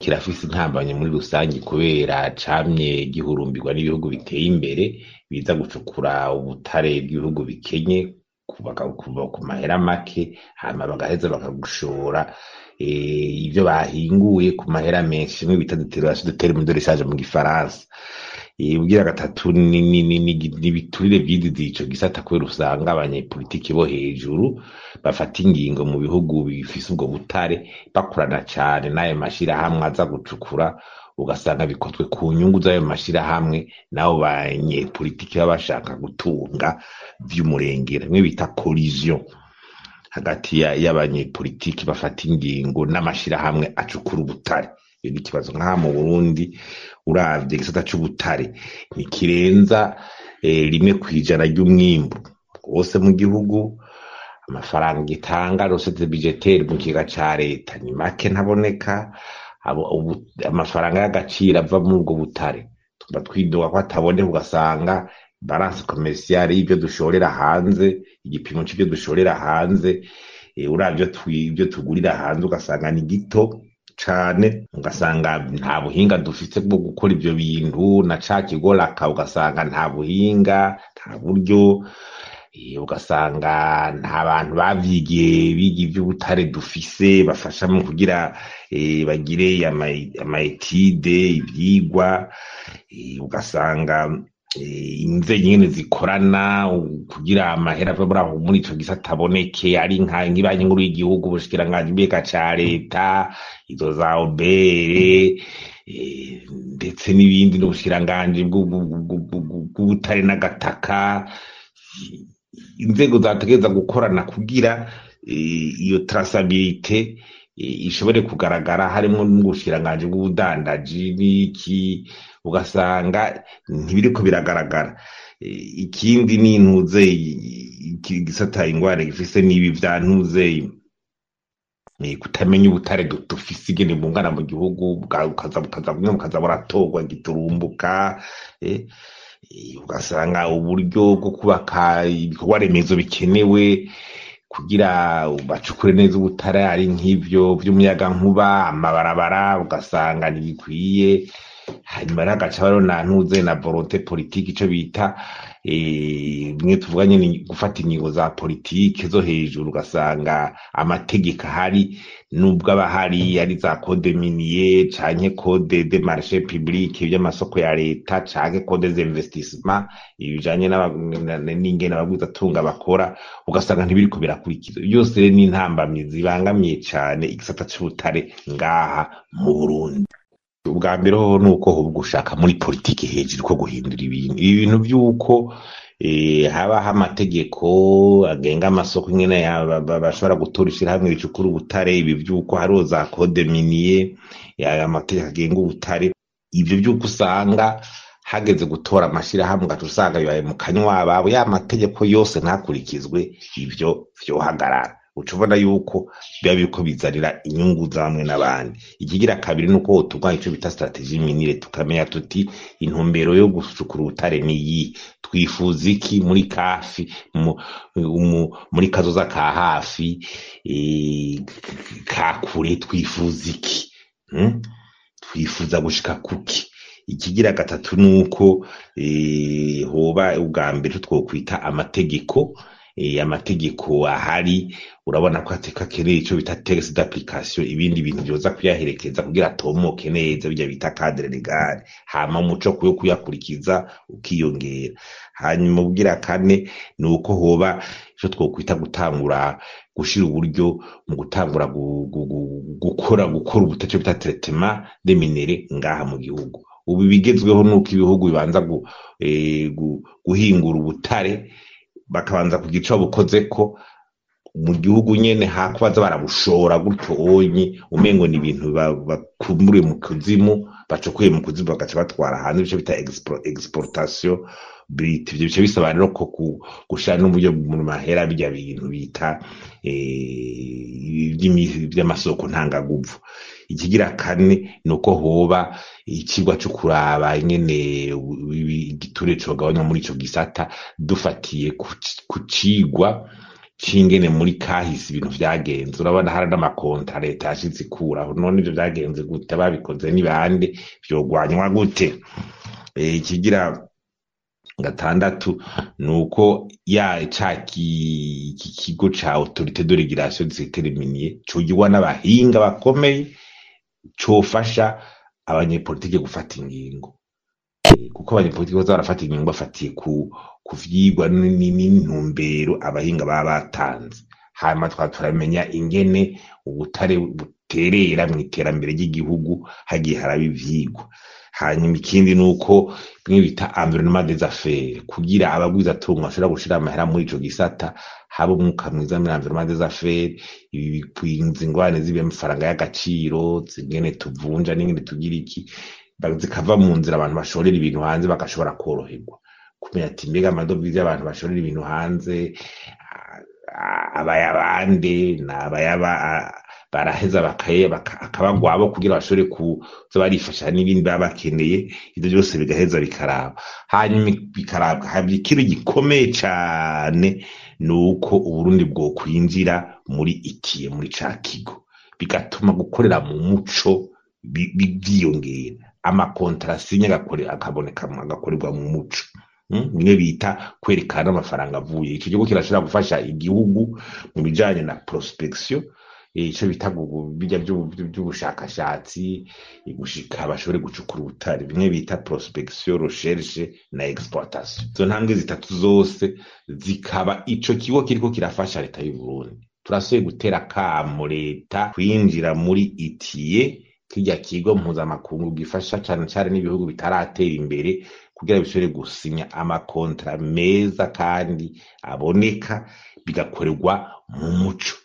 Kirafise intambamyi muri rusangi kubera camye gihurumbirwa n'ibihugu biteye imbere biza gucukura ubutare bw'ibihugu bikenye kuva ku mahera make, hama bagaheza bakagushora ivyo bahinguye ku mahera menshi, bimwe bita détérioration de terme de rechange mu gifaransa. Ubugira gatatu ni ibiturire vyiziziye ico gisata, kubera usanga abanyepolitiki bo hejuru bafata ingingo mu bihugu bifise ubwo butare bakorana cane n'ayo mashirahamwe aza gucukura, ugasanga bikozwe ku nyungu z'ayo mashirahamwe n'abo banyepolitiki baba bashaka gutunga vy'umurengera, bimwe bita collusion hagati y'abanyepolitiki bafata ingingo n'amashirahamwe acukura ubutare. Iyo ni ikibazo. Nk'aha mu Burundi, uravye igisata c'ubutare ntikirenza 1% ry'umwimbu wose mu gihugu. Amafaranga gitanga, recette budgétaire mu kigega ca leta, ni make, ntaboneka. Amafaranga y'agaciro ava muri ubwo butare tuba twidoga ko ataboneka, ugasanga balance commerciale y'ivyo dushorera hanze, igipimo c'ivyo dushorera hanze, uravye ivyo tugurira hanze, ugasanga ni gito cane, ugasanga nta buhinga dufise bwo gukora ivyo bintu, na ca kigo RACA ugasanga nta buhinga, nta buryo, ugasanga nta bantu bavyigiye biga ivy'ubutare dufise bafasha mu kugira bagire ama études, ivyigwa, ugasanga inzego ingene zikorana kugira amahera ava muri aho muri ico gisata aboneke, ari nk'ibanki nkuru y'igihugu, ubushikiranganji bw'ikigega ca leta, izo za OBR, ndetse n'ibindi, n'ubushikiranganji bw'ubutare n'agataka, inzego zategereza gukorana kugira iyo traçabilité ishobore kugaragara, harimwo n'ubushikiranganji bw'ubudandaji n'iki, ugasanga ntibiriko biragaragara. Ikindi ni ntuze igisata ingwara gifise n'ibi vya ntuze kutamenya ubutare dufise ingene bungana mu gihugu, bukaza bumwe bukaza buratorwa giturumbuka, ugasanga uburyo bwo kubaka ibikorwa remezo bikenewe kugira bacukure neza ubutare, ari nk'ivyo vy'umuyagankuba, amabarabara, ugasanga ntibikwiye. Hanyuma rero hagaca hariho na ntuze na volonté politique, ico bita bimwe tuvuga nyene gufata ingingo za politike zo hejuru, ugasanga amategeko ahari, nubwo aba ahari, ari za code minier canke code de marché public vy'amasoko ya leta canke code d'investissement ibijanye n'ingene abagwizatunga bakora, ugasanga ntibiriko birakurikizwa. Byose rero ni intambamyi zibangamiye cane igisata c'ubutare ngaha mu Burundi. Ubwa mbere hoho nuko ahubwo gushaka muri politiki hejuru ko guhindura ibintu, ibi bintu vy'uko habaho amategeko agenga amasoko, ingene bashobora gutora ishirahamwe ricukura ubutare, ibi vy'uko hariho za code minier, amategeko agenga ubutare, ivyo vy'uko usanga hageze gutora amashirahamwe ugaca usanga bibaye mu kanywa ababo, ya mategeko yose ntakurikizwe, ivyo vyohagarara, uca ubona yuko biba biriko bizanira inyungu za bamwe n'abandi. Ikigira kabiri nuko wotunganya ico bita stratégie minière, tukamenya tuti intumbero yo gucukura ubutare niyihe, twifuza iki muri kafi muri kazoza ka hafi, ka kure, twifuza iki, Twifuza gushika kuki? Ikigira gatatu nuko hoba ubwa mbere twokwita amategeko, amategeko ahari urabona ko akeneye ico bita texte d'application, ibindi bintu vyoza kuyaherekeza kugira atomoke neza, birya bita cadre légal, hama umuco yo kuyakurikiza ukiyongera. Hanyuma ubugira kane ni uko hoba ico twokwita gutangura gushira uburyo mu gutangura gukora ubutare, ico bita traitement des minerais ngaha mu gihugu. Ubu ibigezweho nuko ibihugu bibanza guhingura ubutare, bakabanza kugira ico babukozeko mu gihugu nyene, hako baza barabushora gutyo onye umengo ni ibintu bakumburiye mu kuzimu, bacukuye mu kuzimu, bagaca batwara hanze, ico bita exportation brute. Ivyo bica bisaba rero ko gushira n'uburyo mu mahera birya bintu bita vy'amasoko ntangaguvu. Ikigira kane ni uko hoba icigwa co kuraba ingene igiture cogabanywa muri ico gisata, dufatiye ku cigwa. c'ingene muri kahise ibintu vyagenze. Urabona hari n'amakontra leta yashize ikuraho, none ivyo vyagenze gute? Ababikoze ni bande? Vyogwanywa gute? Ikigira gatandatu nuko ya ca iki kigo ca autorité de régulation du secteur minier cogirwa n'abahinga bakomeye, cofasha abanyepolitike gufata ingingo, kuko abanyepolitike baza barafata ingingo bafatiye ku vyigwa n'intumbero abahinga baba batanze. Hanyuma tukaba turamenya ingene ubutare buterera mw'iterambere ry'igihugu hagiye haraba ivyigwa. Hanyuma ikindi nuko bimwe bita environnement des affaires, kugira abagwizatunga bashobora gushira amahera muri ico gisata, haba umwuka mwiza muri environnement des affaires. Ibi bikwinza ingorane z'amafaranga y'agaciro, zingene tuvunja n'ingene tugira iki, zikava mu nzira, abantu bashorera ibintu hanze bagashobora koroherwa kumenya ati mbega amadovize y'abantu bashorera ibintu hanze abayabande n'abayaba baraheza akabagwabo kugira bashobore kuza barifasha n'ibindi baba bakeneye. Ivyo byose bigaheza bikaraba, hanyuma bikarabwa. Haba ikintu gikomeye cane ni uko Uburundi bwokwinjira muri ITIE, muri ca kigo, bigatuma gukorera mu muco vyiyongera, amakontara asinye akaboneka, agakorerwa mu muco, bimwe bita kwerekana amafaranga avuye. Ico kigo kirashobora gufasha igihugu mu bijanye na prospection, ico bita bijya by'ubushakashatsi, gushika bashobore gucukura ubutare, bimwe bita prospection, recherche na exploitation. Izo ntambwe zitatu zose zikaba ico kigo kiriko kirafasha leta y'u Burundi. Turasubiye gutera akamo leta kwinjira muri ITIE, kirya kigo mpuzamakungu gifasha cane cane n'ibihugu bitaratera imbere, kugira bishobore gusinya amakontra meza kandi aboneka, bigakorerwa mu muco.